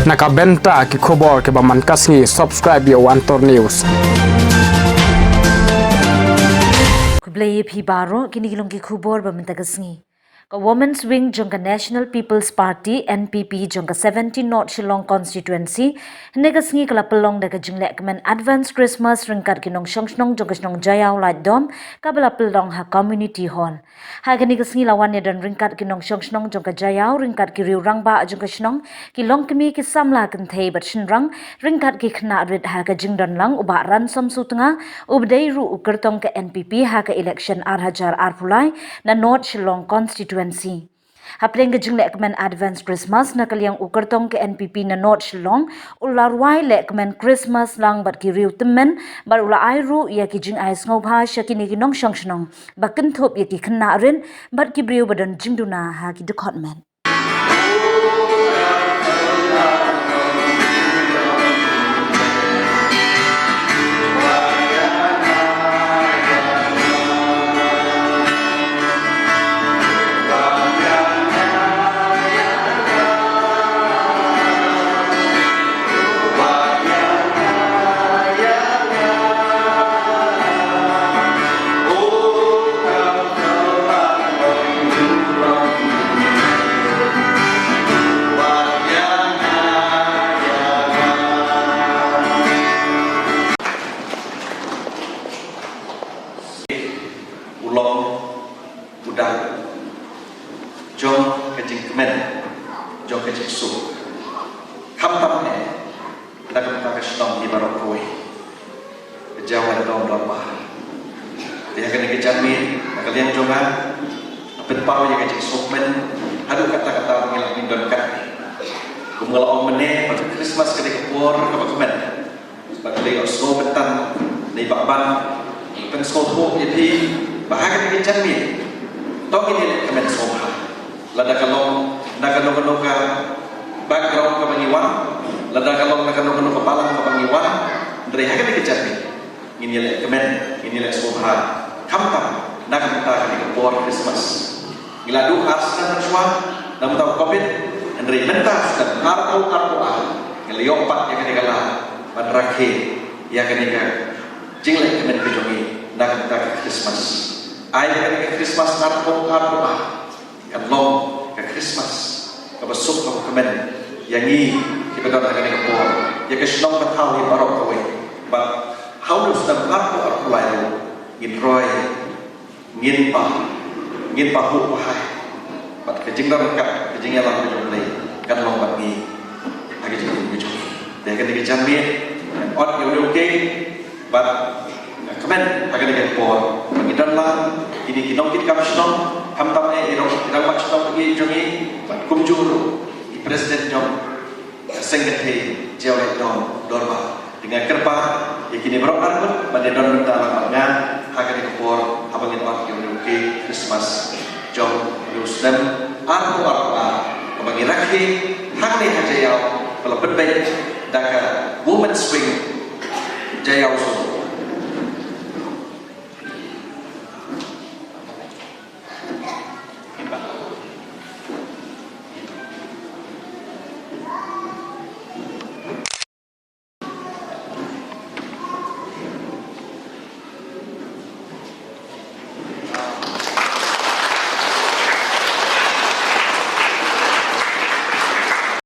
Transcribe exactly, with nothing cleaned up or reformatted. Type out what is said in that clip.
Na ka bynta ki khubor kiba man ka sngi, subscribe ïa u Antor News. Khublei ïa phi baroh, kine ki long ki khubor ba mynta ka sngi. Ka Women's Wing jong ka National People's Party, N P P, jong ka seventeen North Shillong Constituency, hynne ka sngi ka la pynlong da ka jinglehkmen Advance Christmas ryngkat ki nongshong shnong jong ka shnong Jaiaw Laitdom, kaba la pynlong ha Community Hall. Ha kane ka sngi la wan ïadon ryngkat ki nongshong shnong jong ka Jaiaw, ryngkat ki riew rangbah jong ka shnong, ki longkmie, ki samla kynthei bad shynrang, ryngkat ki khynnah rit ha ka jingdon lang u Bah Ransom Sutnga, uba dei ruh u kyrtong ka N P P ha ka election ar hajar arphew lai na North Shillong Constituency. Hapdeng ka jinglehkmen Advance Christmas, na ka liang u kyrtong ka N P P na North Shillong u la rwai lehkmen Christmas lang bad ki riew tymmen, bad u la ai ruh ïa ki jingai sngewbha sha kine ki nongshong shnong ba kynthup ïa ki khynnah rit bad ki briew ba don jingduna ha ki dkhot met. U long u dak jong ka jingkmen, jong ka jingsuk. Khamtam ne na ka bynta ka shnong hi baroh kawei, ka Jaiaw Laitdom Dorbar. Te ha kane ka janmiet, na ka liang jong nga, nga pynpaw ïa ka jingsngewkmen haduh katta katta ba ngi lah ngin don katne. Kum nga la ong mynne, ba ka Christmas ka dei ka por kaba kmen. Bad ka dei ka sngewbha ban ïa phi, pynsngewthuh ïa phi ba ha kane ka janmiet to ngin ïaleh kmen sngewbha. Lada ka long na kano kano ka background kaba ngi wan, lada ka long na kano kano ka balang kaba ngi wan, hynrei ha kane ka janmiet ngin ïaleh kmen, ngin ïaleh sngewbha, khamtam na ka bynta kane ka por Christmas. Ngi la duh ar snem mynshuwa na ka bynta u Covid, hynrei mynta snem arphew arphew ar ngi la ïoh pat ïa kane ka lad ban rakhe ïa kane ka jinglehkmen ka jong ngi na ka bynta ka Christmas. Ai ba kane ka Christmas arphew arphew ar kan long ka Christmas kaba suk kaba kmen ïa ngi kiba don ha kane ka por, ïa ka shnong ka thaw hi baroh kawei. Bad ha u snem arphew arphew lai ruh ngin roi, ngin ba, ngin ba huh ba hai bad ka jingdon ryngkat, ka jingïalam ka jong U Blei kan long bad ngi ha ka jingim ka jong ngi. Te ha kane ka janmiet ngan ot ïa une u cake bad nga kmen ha kane ka por ba ngi don lang kine ki nongkitkam shnong, khamtam eh i nong, i rangbah shnong ki jong ngi, bad kumjuh ruh i president jong ka seng kynthei Jaiaw Laitdom Dorbar. Te nga kyrpad ïa kine baroh arngut ban ïadon bynta lang bad nga ha kane ka por haba ngin ot ïa une u cake Christmas jong une u snem arphew arphew ar kaba ngi rakhe hangne ha Jaiaw, ba la pynbeit da ka Women's Wing Jaiaw Zone.